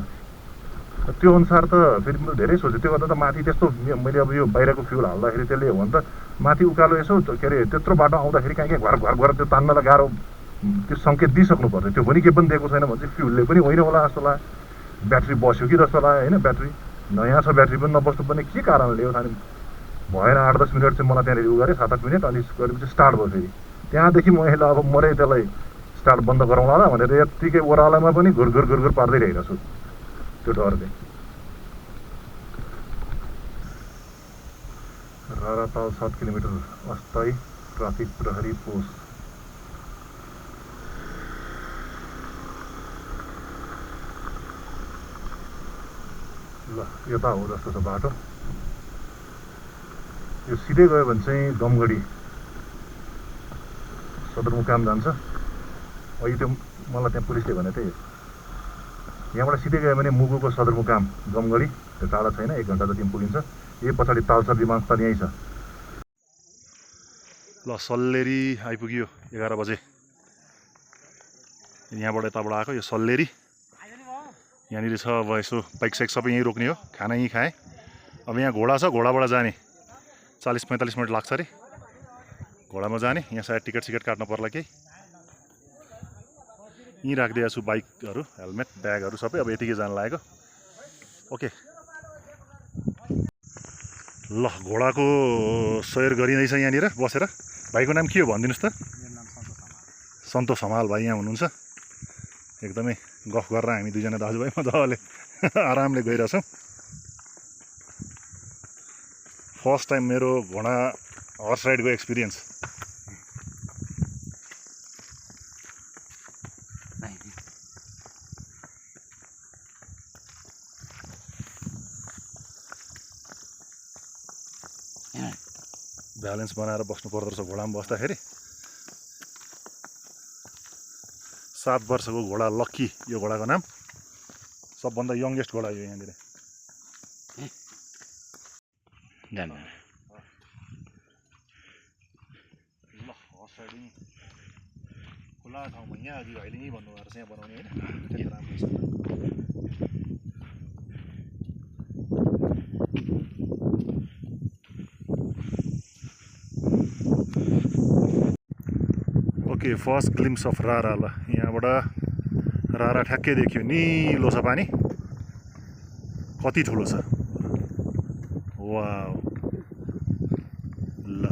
त्यो अनुसार त फेरि मैले धेरै सोचेँ। त्यो गर्दा त माथि त्यस्तो मैले अब यो बाहिरको फ्युल हाल्दाखेरि त्यसले हो भने त माथि उकालो यसो के अरे त्यत्रो बाटो आउँदाखेरि कहीँ घर त्यो तान्नलाई गाह्रो, त्यो सङ्केत दिइसक्नु पर्छ। त्यो पनि केही पनि दिएको छैन भने चाहिँ फ्युलले पनि होइन होला जस्तो लाग्यो। ब्याट्री बस्यो कि जस्तो लाग्यो होइन, ब्याट्री नयाँ छ, ब्याट्री पनि नबस्नु पर्ने के कारणले हो। अनि भएन 8-10 मिनट चाहिँ मलाई त्यहाँनिर गरेँ, 7-8 मिनट। अनि गरेपछि स्टार्ट भयो फेरि। त्यहाँदेखि मैले अब मरै त्यसलाई स्टार्ट बन्द गराउँला होला भनेर यत्तिकै ओह्रालोमा पनि घुर पार्दै रहेको छु त्यो डरले। राराताल 7 किलोमिटर अस्थायी ट्राफिक प्रहरी पोस्ट। ल यता हो जस्तो छ बाटो। यो सिधै गयो भने चाहिँ गमगढी सदरमुकाम जान्छ। अहिले त्यो मलाई त्यहाँ पुलिसले भने त्यही यहाँबाट सिधै गयो भने मुगुको सदरमुकाम गमगढी, त्यो टाढा छैन, 1 घन्टा जति पुगिन्छ। यही पछाडि तालसर विमानस्थल यहीँ छ। ल सल्लेरी आइपुग्यो 11 बजे। यहाँबाट यताबाट आएको यो सल्लेरी। यहाँनिर छ अब यसो बाइक साइक सबै यहीँ रोक्ने हो, खाना यहीँ खाएँ। अब यहाँ घोडा छ, घोडाबाट जाने 40-45 मिनट लाग्छ अरे घोडामा जाने। यहाँ सायद टिकट काट्नु पर्ला केही। यहीँ राखिदिएको छु बाइकहरू, हेलमेट, ब्यागहरू सबै। अब यतिकै जान लागेको। ओके ल घोडाको सैर गरिँदैछ यहाँनिर बसेर। भाइको नाम के हो भनिदिनुहोस् त। मेरो नाम सन्तोष हमाल भाइ यहाँ हुनुहुन्छ। एकदमै गफ गरेर हामी दुईजना दाजुभाइ मजाले आरामले गइरहेछौँ। फर्स्ट टाइम मेरो घोडा हर्स राइडको एक्सपिरियन्स। ब्यालेन्स बनाएर बस्नु पर्दो रहेछ घोडामा बस्दाखेरि। 7 वर्षको घोडा लक्की, यो घोडाको नाम। सबभन्दा यङ्गेस्ट घोडा यो यहाँनिर। जानु ल हर्स राइडिङ खुला ठाउँमा यहाँ अघि भाइले यहीँ भन्नुभएको रहेछ यहाँ बनाउने होइन, त्यति राम्रो छ। ओके, फर्स्ट ग्लिम्स अफ रारा। ल यहाँबाट रारा ठ्याक्कै देखियो, निलो छ पानी, कति ठुलो छ। वाउ, ल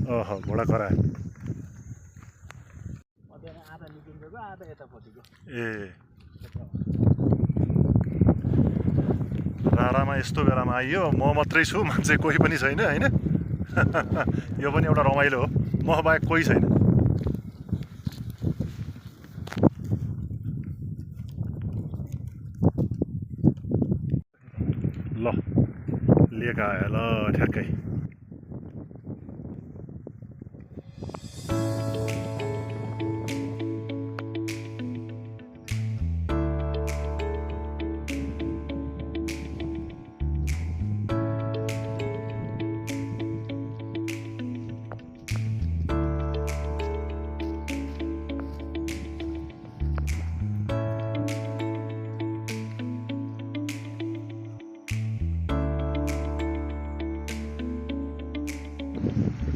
अह घोडा करायो। आधा निकिन्छ आधा यतापट्टिको ए रारामा यस्तो बेलामा आइयो, म मात्रै छु, मान्छे कोही पनि छैन होइन। यो पनि एउटा रमाइलो हो, म बाहेक कोही छैन। ल लेक आयो ल ठ्याक्कै।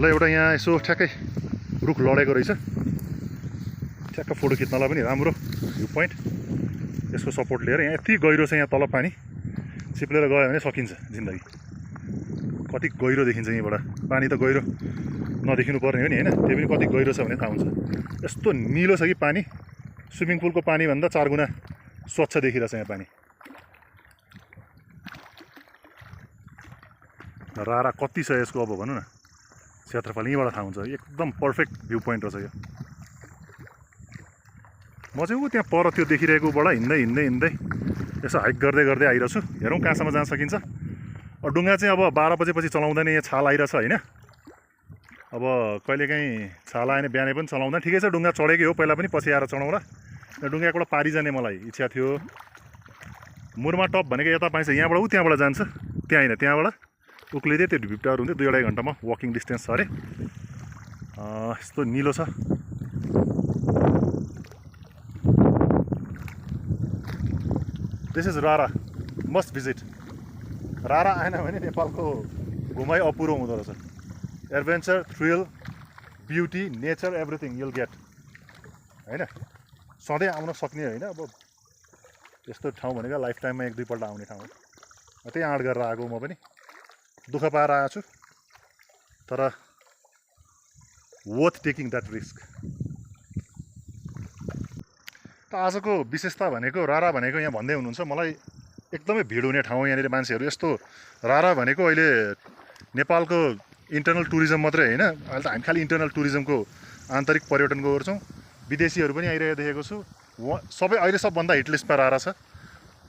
ल एउटा यहाँ यसो ठ्याक्कै रुख लडेको रहेछ, ठ्याक्क फोटो खिच्नलाई पनि राम्रो भ्यू पोइन्ट। यसको सपोर्ट लिएर यहाँ यति गहिरो छ, यहाँ तल पानी सिप्लेर गयो भने सकिन्छ जिन्दगी। कति गहिरो देखिन्छ यहीँबाट, पानी त गहिरो नदेखिनु पर्ने हो नि होइन, त्यो पनि कति गहिरो छ भने थाहा हुन्छ। यस्तो निलो छ कि पानी, स्विमिङ पुलको पानीभन्दा 4 गुणा स्वच्छ देखिरहेछ यहाँ पानी। रारा कति छ यसको अब भनौँ न क्षेत्रफल, यहीँबाट थाहा हुन्छ। एकदम पर्फेक्ट भ्यू पोइन्ट रहेछ यो। म चाहिँ ऊ त्यहाँ पर त्यो देखिरहेकोबाट हिँड्दै हिँड्दै हिँड्दै यसो हाइक गर्दै गर्दै आइरहेको छु। हेरौँ कहाँसम्म जान सकिन्छ। डुङ्गा चाहिँ अब 12 बजेपछि चलाउँदैन, यहाँ छाल आइरहेछ होइन। अब कहिलेकाहीँ छाल आएन बिहानै पनि चलाउँदैन, ठिकै छ। डुङ्गा चढेकै हो, पहिला पनि पछि आएर चढाउँला। डुङ्गा एकबाट पारी जाने मलाई इच्छा थियो। मुरमा टप भनेको यता पाइन्छ, यहाँबाट ऊ त्यहाँबाट जान्छ, त्यहाँ होइन त्यहाँबाट उक्लिँदै त्यो भिप टावर हुन्थ्यो। 2-2.5 घन्टामा वकिङ डिस्टेन्स छ अरे। यस्तो निलो छ। This is Rara, must visit. Rara आएन भने नेपालको घुमाइ अपुरो हुँदो रहेछ। Adventure, thrill, beauty, nature, everything you'll get होइन। सधैँ आउन सक्ने होइन, अब यस्तो ठाउँ भनेको लाइफ टाइममा 1-2 पल्ट आउने ठाउँ हो। त्यही आँट गरेर आएको म पनि, दुःख पाएर आएको छु, तर वर्थ टेकिङ द्याट रिस्क। त आजको विशेषता भनेको रारा भनेको यहाँ भन्दै हुनुहुन्छ मलाई एकदमै भिड हुने ठाउँ यहाँनिर मान्छेहरू। यस्तो रारा भनेको अहिले नेपालको इन्टरनल टुरिज्म मात्रै होइन, अहिले त हामी खालि इन्टरनल टुरिज्मको आन्तरिक पर्यटनको गर्छौँ। विदेशीहरू पनि आइरहेको देखेको छु। सबै अहिले सबभन्दा हिट लिस्टमा रारा छ।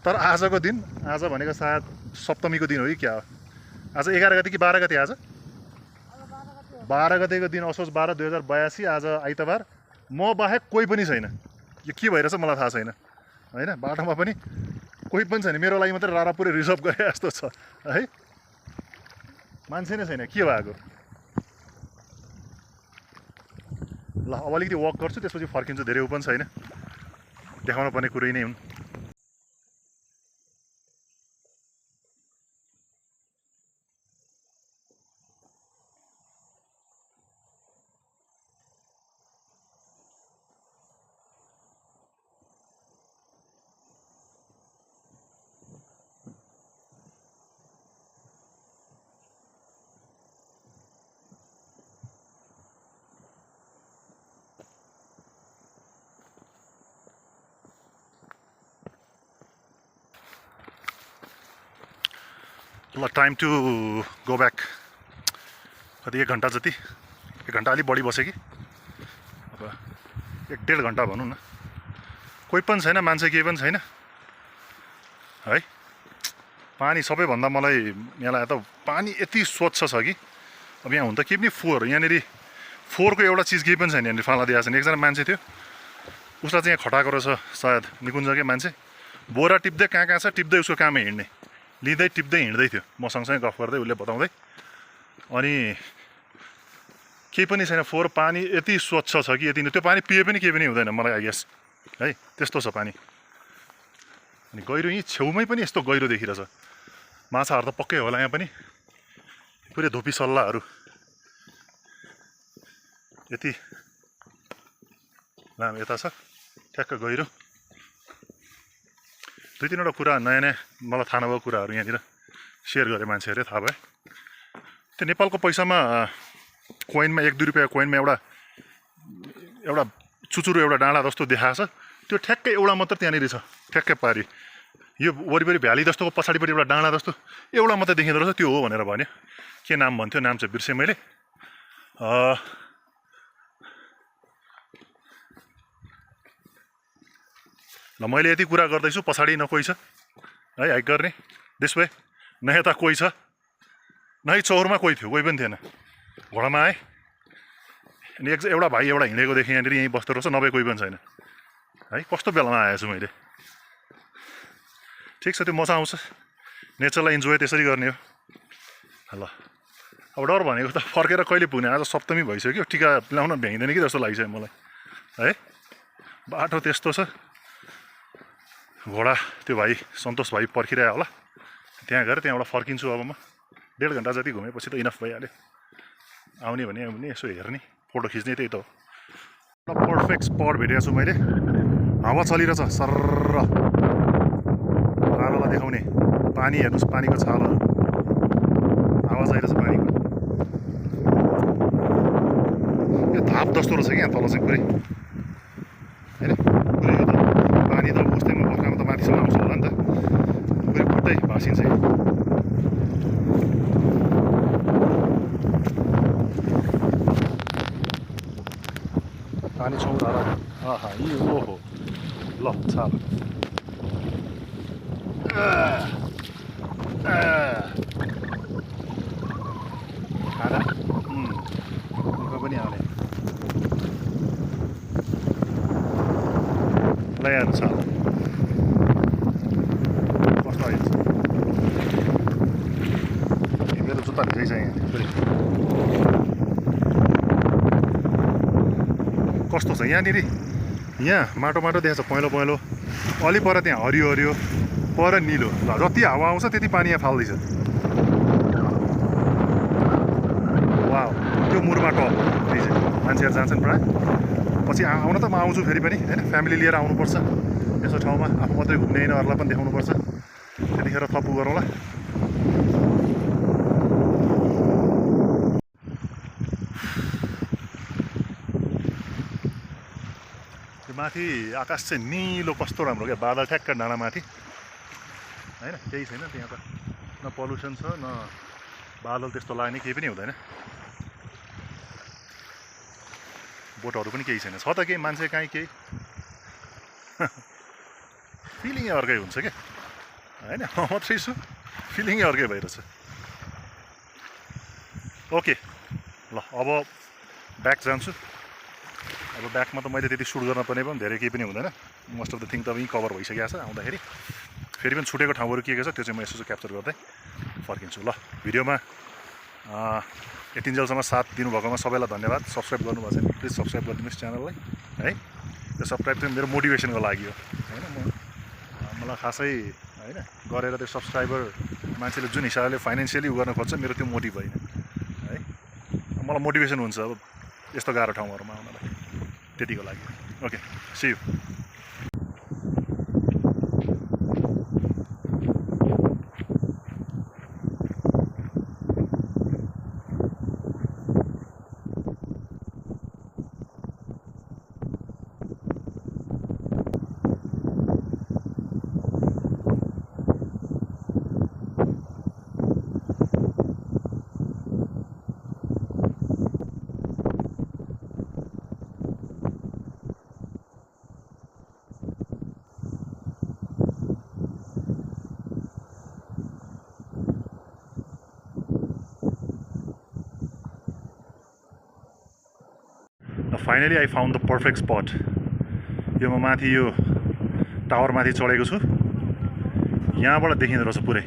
तर आजको दिन, आज भनेको सायद सप्तमीको दिन हो कि क्या हो, आज 11 गते कि 12 गते, आज 12 गतेको दिन, असोज 12 2082, आज आइतबार। म बाहेक कोही पनि छैन। यो के भइरहेछ मलाई थाहा छैन होइन। बाटोमा पनि कोही पनि छैन, मेरो लागि मात्रै रारा पुरै रिजर्भ गरे जस्तो छ है। मान्छे नै छैन, के भएको। ल अब अलिकति वक गर्छु, त्यसपछि फर्किन्छु। धेरै पनि छैन, देखाउन पर्ने कुरै नै हुन्। ल टाइम टु गो ब्याक। कति 1 घन्टा जति, 1 घन्टा अलिक बढी बसेँ कि। अब 1.5 घन्टा भनौँ न, कोही पनि छैन, मान्छे केही पनि छैन है। पानी सबैभन्दा मलाई यहाँलाई त पानी यति स्वच्छ छ कि अब यहाँ हुन त के पनि फोहोर, यहाँनिर फोहोरको एउटा चिज केही पनि छैन, यहाँनिर फाला दिएको छैन। एकजना मान्छे थियो, उसलाई चाहिँ यहाँ खटाएको रहेछ सायद निकुञ्जकै मान्छे, बोरा टिप्दै कहाँ कहाँ छ टिप्दै उसको कामै हिँड्ने, लिँदै टिप्दै हिँड्दै थियो म सँगसँगै गफ गर्दै उसले बताउँदै। अनि केही पनि छैन, फोहोर, पानी यति स्वच्छ छ कि यति नै, त्यो पानी पिए पनि केही पनि हुँदैन मलाई आई गेस है, त्यस्तो छ पानी। अनि गहिरो यहीँ छेउमै पनि यस्तो गहिरो देखिरहेछ, माछाहरू त पक्कै होला यहाँ पनि, पुरै धोपी सल्लाहरू यति लामो यता छ ठ्याक्क गहिरो। 2-3वटा कुरा नयाँ नयाँ मलाई थाहा नभएको कुराहरू यहाँनिर सेयर गरे मान्छेहरूले, थाहा भयो। त्यो नेपालको पैसामा कोइनमा 1-2 रुपियाँ कोइनमा एउटा चुचुरो एउटा डाँडा जस्तो देखाएको छ, त्यो ठ्याक्कै एउटा मात्र त्यहाँनिर छ, ठ्याक्कै पारि यो वरिपरि भ्याली जस्तोको पछाडिपट्टि एउटा डाँडा जस्तो एउटा मात्रै देखिँदो रहेछ, त्यो हो भनेर भन्यो। के नाम भन्थ्यो, नाम चाहिँ बिर्सेँ मैले। ल मैले यति कुरा गर्दैछु, पछाडि न कोही छ है हाइक गर्ने, दिस वे न यता कोही छ, न चौरमा कोही थियो, कोही पनि थिएन। घोडामा आएँ अनि एउटा भाइ एउटा हिँडेको देखेँ यहाँनिर, यहीँ बस्दो रहेछ, नभए कोही पनि छैन है। कस्तो बेलामा आएछु मैले। ठिक छ, त्यो मजा आउँछ, नेचरलाई इन्जोय त्यसरी गर्ने हो। ल अब डर भनेको त फर्केर कहिले पुग्ने, आज सप्तमी भइसक्यो, टिका ल्याउन भ्याइँदैन कि जस्तो लागिसक्यो मलाई है। बाटो त्यस्तो छ, घोडा त्यो भाइ सन्तोष भाइ पर्खिरह्यो होला, त्यहाँ गएर त्यहाँबाट फर्किन्छु अब म। 1.5 घन्टा जति घुमेपछि त इनफ भइहाल्यो, आउने भने यसो हेर्ने, फोटो खिच्ने, त्यही त हो। एउटा पर्फेक्ट स्पट भेटेको छु मैले, हावा चलिरहेछ सर्र, पारोलाई देखाउने, पानी हेर्नुहोस्, पानीको छालहरू, आवाज आइरहेछ पानीको, यो धाप जस्तो रहेछ कि यहाँ तल चाहिँ पुरै होइन, पुरै यो त पानी त उस्तैमा बर्खामा त माथिसम्म आउँछ होला नि त, पुरै खुट्टै भाँसिन्छ। पानी छौँ र आहा यी ओहो ल छाल खाना पनि आउने ल यहाँ छाल कस्तो आइन्छ, मेरो जुत्ता भिजै छ यहाँ पुरै। कस्तो छ यहाँनिर, यहाँ माटो माटो देखाएको छ, पहेँलो पहेँलो, अलि पर त्यहाँ हरियो हरियो, पर निलो, ल जति हावा आउँछ त्यति पानी यहाँ फाल्दैछ। वाह, त्यो मुरमा टप मान्छेहरू जान्छन् प्रायः, पछि आउन त म आउँछु फेरि पनि होइन, फ्यामिली लिएर आउनुपर्छ यसो ठाउँमा, आफू मात्रै घुम्ने होइन, अरूलाई पनि देखाउनुपर्छ, त्यतिखेर थप गरौँला। माथि आकाश चाहिँ निलो कस्तो राम्रो क्या, बादल ठ्याक्क डाँडा माथि होइन, केही छैन त्यहाँ त, न पल्युसन छ न बादल त्यस्तो लाग्ने केही पनि हुँदैन, बोटहरू पनि केही छैन, छ त केही मान्छे कहीँ केही फिलिङै अर्कै हुन्छ क्या होइन, म मात्रै छु, फिलिङै अर्कै भइरहेछ। ओके ल अब ब्याक जान्छु, अब ब्याकमा त मैले त्यति सुट गर्न पर्ने पनि धेरै केही पनि हुँदैन, मोस्ट अफ द थिङ त यहीँ कभर भइसकेको छ। आउँदाखेरि फेरि पनि छुटेको ठाउँहरू के के छ त्यो चाहिँ म यसो क्याप्चर गर्दै फर्किन्छु। ल भिडियोमा यतिन्जेलसम्म साथ दिनुभएकोमा सबैलाई धन्यवाद। सब्सक्राइब गर्नुभएको छैन प्लिज सब्सक्राइब गरिदिनुहोस् च्यानललाई है, त्यो सब्सक्राइब चाहिँ मेरो मोटिभेसनको लागि हो होइन, मलाई खासै होइन गरेर त्यो सब्सक्राइबर मान्छेले जुन हिसाबले फाइनेन्सियली उ गर्न खोज्छ, मेरो त्यो मोटिभ होइन है, मलाई मोटिभेसन हुन्छ अब यस्तो गाह्रो ठाउँहरूमा आउनलाई, त्यतिको लागि। Okay see you. Finally I found the perfect spot यो म माथि यो टावर माथि चढेको छु यहाँबाट देखिँदो रहेछ पुरै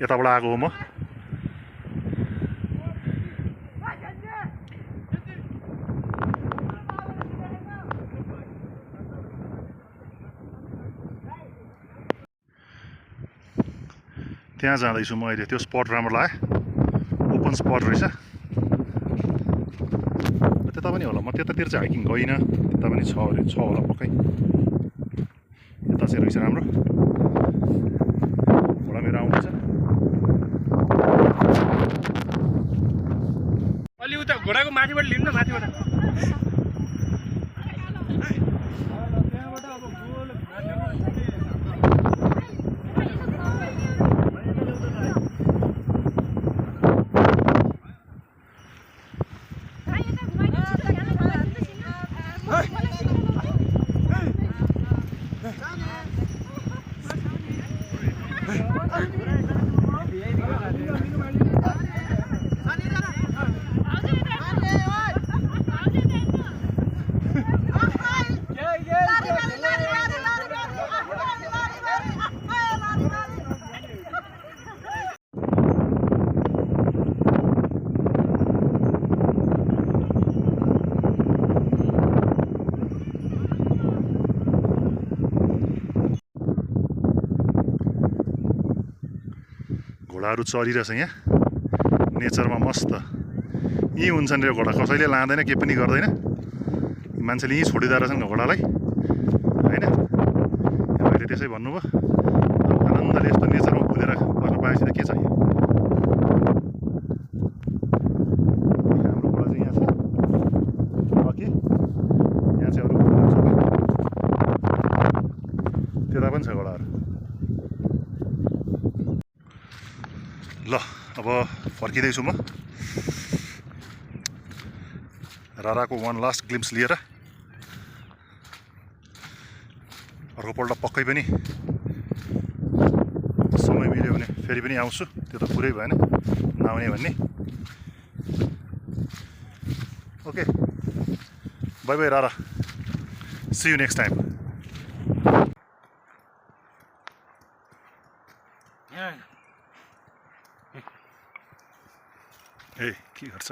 यताबाट आएको हो म त्यहाँ जाँदैछु म अहिले त्यो स्पट राम्रो लाग्यो ओपन स्पट रहेछ त्यता पनि होला म त्यतातिर चाहिँ हाइकिङ गइनँ त्यता पनि छ होला पक्कै यता चाहिँ रहेछ राम्रो घोडा मेरो आउँदैछ अलि उता घोडाको माथिबाट लिनु न माथिबाट घोडाहरू चलिरहेछ यहाँ नेचरमा मस्त यहीँ हुन्छन् रे घोडा कसैले लाँदैन के पनि गर्दैन मान्छेले यहीँ छोडिदिँदो रहेछन् घोडालाई होइन अहिले त्यसै भन्नुभयो आनन्दले यस्तो नेचरमा कुदेर बस्न पाएपछि त के चाहियो हाम्रो घोडा चाहिँ यहाँ छ ओके यहाँ चाहिँ अरू घोडाहरू छ त्यता पनि छ घोडाहरू ल अब फर्किँदैछु म राराको वान लास्ट ग्लिम्स लिएर अर्कोपल्ट पक्कै पनि समय मिल्यो भने फेरि पनि आउँछु त्यो त पुरै भएन नआउने भन्ने ओके बाई बाई रारा सी यु नेक्स्ट टाइम ए के गर्छ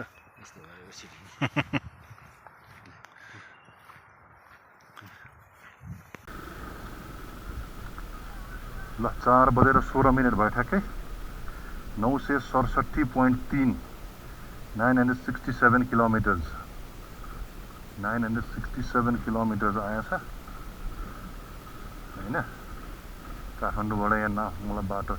ल 4:16 भयो ठ्याक्कै 967.3 967 किलोमिटर्स 967 किलोमिटर्स आएछ होइन काठमाडौँबाट यहाँ मलाई बाटो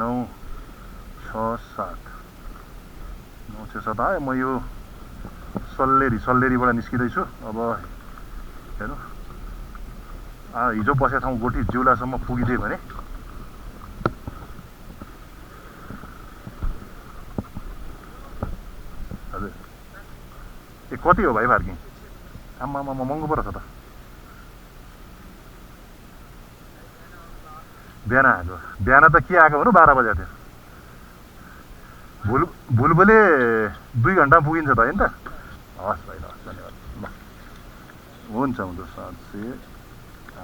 967 आयो म यो सल्लेरीबाट निस्किँदैछु अब हेर्नु हिजो बसेको ठाउँ गोठी जिउलासम्म पुगिदिएँ भने हजुर ए कति हो भाइ पार्किङ आम्मा महँगो पो रहेछ त बिहान त के आएको भनौँ 12 बजेको थियो भुलबुले 2 घन्टामा पुगिन्छ त होइन त हस् भाइ ल धन्यवाद ल हुन्छ 700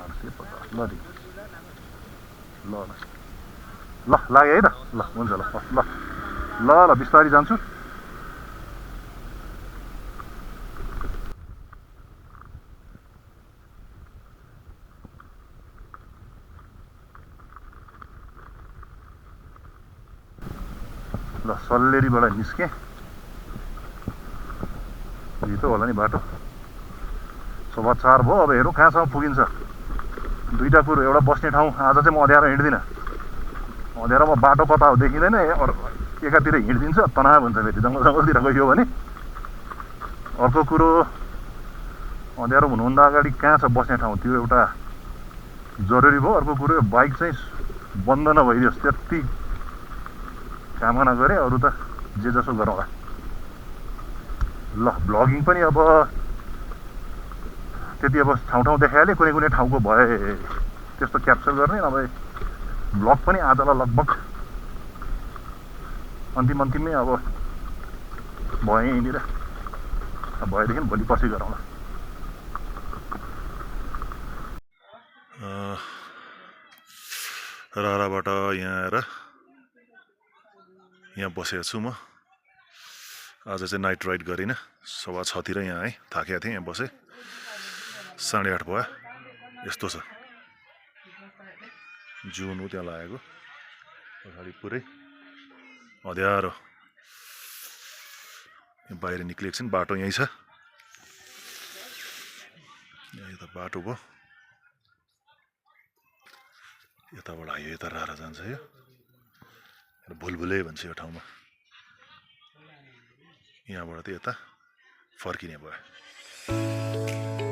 850 ल ठिक ल लाग्यो है त ल हुन्छ ल बिस्तारै जान्छु ल सल्लेरीबाट निस्केँ यही त होला नि बाटो 4:15 भयो अब हेरौँ कहाँसम्म पुगिन्छ दुईटा कुरो एउटा बस्ने ठाउँ आज चाहिँ म अँध्यारो हिँड्दिनँ अँध्यारोमा बाटो कता हो देखिँदैन एकातिर हिँडिदिन्छ तनाव हुन्छ फेरि जङ्गलतिर गयो भने अर्को कुरो अँध्यारो हुनुभन्दा अगाडि कहाँ छ बस्ने ठाउँ त्यो एउटा जरुरी भयो अर्को कुरो बाइक चाहिँ बन्द नभइदियोस् त्यति कामना गरेँ अरू त जे जसो गरौँला ल भ्लगिङ पनि अब त्यति अब ठाउँ देखाइहालेँ कुनै ठाउँको भए त्यस्तो क्याप्चर गर्ने नभए भ्लग पनि आजलाई लगभग अन्तिममै अब भएँ यहीँनिर भएदेखि भोलि पर्सि गरौँला राराबाट यहाँ आएर यहाँ बसेको छु म आज चाहिँ नाइट राइड गरिनँ 6:15 यहाँ आएँ थाकेको थिएँ यहाँ बसेँ 8:30 भयो यस्तो छ जुन हो त्यहाँ लागेको अगाडि पुरै अँध्यारो बाहिर निक्लिएको छन् बाटो यहीँ छ यही त बाटो भयो यताबाट आयो यता रारा जान्छ यो भुलभुले भन्छ यो ठाउँमा यहाँबाट त यता फर्किने भयो